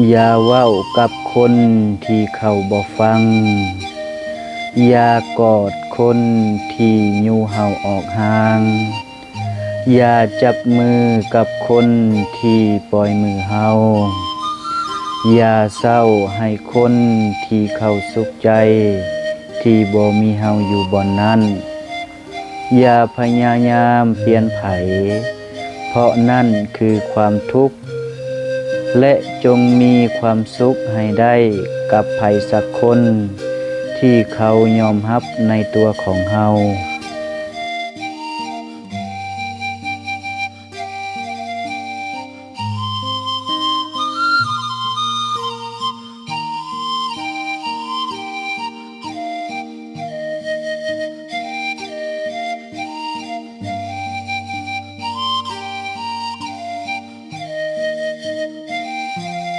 ຢ່າເວົ້າກັບຄົນທີ່ເຂົາບໍ່ຟັງ. ຢ່າກອດຄົນທີ່ຍູ້ເຮົາອອກຫ່າງ. ຢ່າຈັບມືກັບຄົນທີ່ປ່ອຍມືເຮົາ. ຢ່າເສົ້າໃຫ້ຄົນທີ່ເຂົາສຸກໃຈທີ່ບໍ່ມີເຮົາຢູ່ບ່ອນນັ້ນ. ຢ່າພະຍາຍາມປ່ຽນໃຜ, ເພາະນັ້ນຄືຄວາມທຸກ. ແລະ ຈົ່ງມີຄວາມສຸກໃຫ້ໄດ້ກັບໃຜສັກຄົນທີ່ເຂົາຍອມຮັບໃນຕົວຂອງເຮົາ.